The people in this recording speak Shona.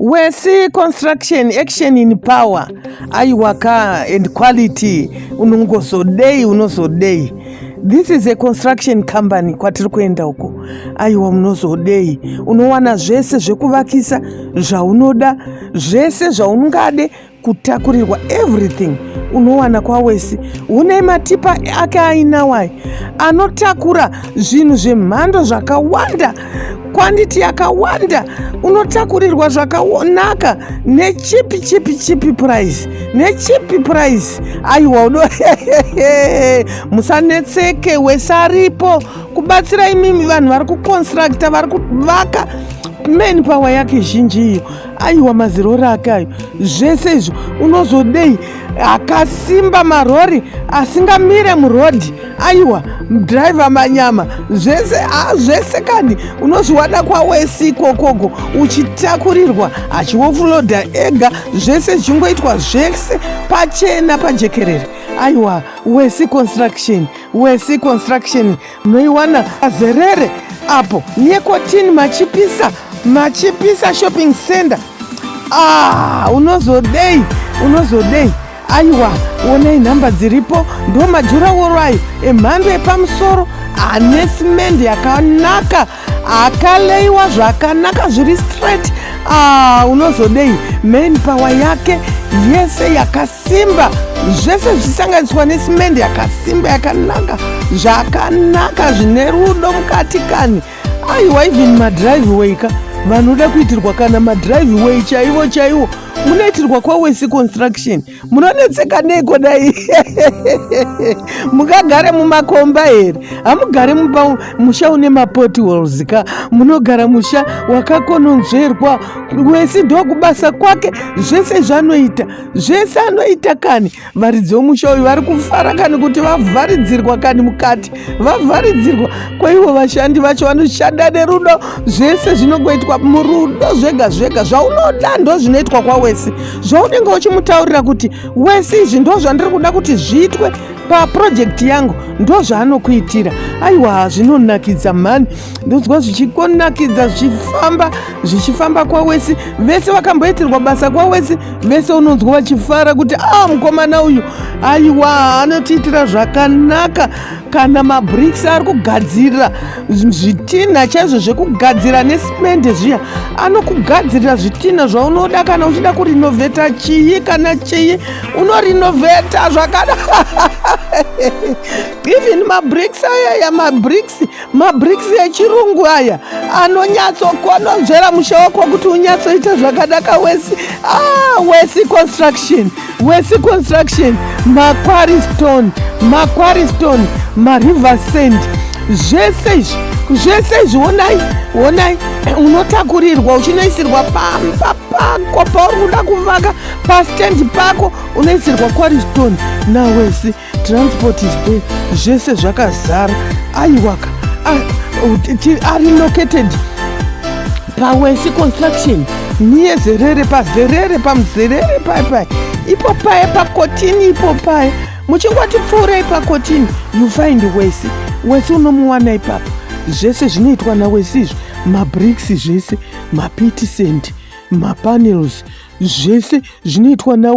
Wesi Construction, action in power. Aiwa ka and quality. Unongozodei, unozodei. This is a construction company kwatiri kuenda uko. Aiwa, munozodei. Unowana zvese zvekuvakisa zvaunoda, zvese zvaungade kutakurirwa, everything unowana kwaWesi. Une matipa ake ainawai anotakura zvinhu zvemhando zvakawanda, quantity yakawanda. Unotakurirwa zvakanaka necheap, cheap, cheap price, necheap price. Aiwa, uno musanetseke, Wese aripo kubatsira imimi vanhu vari kuconstructa, vari kuvaka. Man power yake zhinji iyo. Aiwa, mazirori ake ayo, zvese izvo unozodei. Akasimba, marori asingamire murodhi. Aiwa, dhiraivha manyama, zvese zvese kani unozviwana kwaWesi ikokoko, uchitakurirwa achioffloada ega, zvese zvichingoitwa zvese pachena, pajekerere. Aiwa, Wesi Construction, Wesi Construction munoiwana Zerere apo yekotini, Machipisa, Machipisa Shopping Center. Ah, unozodei, unozodei. Aiwa, onai nhamba dziripo. Ndo madurawall ayo emhando yepamusoro, ane simendi yakanaka, akaleiwa zvakanaka, zviri straight. Ah, unozodei. Main power yake yese yakasimba, zvese zvichisanganiswa nesimendi yakasimba, yakanaka zvakanaka, zvine rudo mukati kani. Aiwa, even madriveway ka, vanoda kuitirwa kana madriveway chaivo chaivo, munoitirwa kwaWesi Construction. Munonetseka neiko? Dai mungagare mumakomba here? Hamugare musha une mapotholes ka. Munogara musha wakakononzverwa. Wesi ndokubasa kwake, zvese zvanoita, zvese anoita kani. Varidzi vomusha uyu vari kufara kani kuti vavharidzirwa kani mukati, vavharidzirwa kwaivo. Vashandi vacho vanoshanda nerudo, zvese zvinongoitwa murudo, zvega zvega. Zvaunoda ndo zvinoitwa kwaWesi. Zvaunenge uchimutaurira kuti, "Wesi, izvi ndo zvandiri kuda kuti zviitwe paproject yangu," ndo zvaanokuitira. Aiwa, zvinonakidza mhani, ndonzwa zvichikonakidza, zvichifamba, zvichifamba kwaWesi. Vese vakamboitirwa basa kwaWesi vese unonzwa vachifara kuti, "A ah, mukomana uyu, aiwa, anotiitira zvakanaka." Kana mabricks ari kugadzirira zvitinha chaizvo zvekugadzira nesimende zviya, anokugadzirira zvitinha zvaunoda. Kana uchida kurinovheta chii kana chii, unorinovheta zvakanaka. Even mabricks ayaya, mabricks, mabricks echirungu aya anonyatsokononzvera musha wako kuti unyatsoita zvakanaka. Wesi, ah, Wesi Construction, Wesi Construction, maquarry stone, maquarry stone, mariver sand, zvese izvi, zvese izvi. Onai, onai, unotakurirwa uchinoisirwa pamba pako pauri kuda kuvaka, pastendi pako unoisirwa quarry stone naWesi. Transport is there, zvese zvakazara. Aiwaka, ari located paWesi Construction niye Zerere, paZerere, paMuzerere pai pai ipo paye, pakotini ipo paye. Muchingoti pfuurei pakotini, you find Wesi. Wesi unomuwana ipapo. Zvese zvinoitwa naWesi izvi, mabricks zvese, mapit sand, mapanels, zvese zvinoitwa na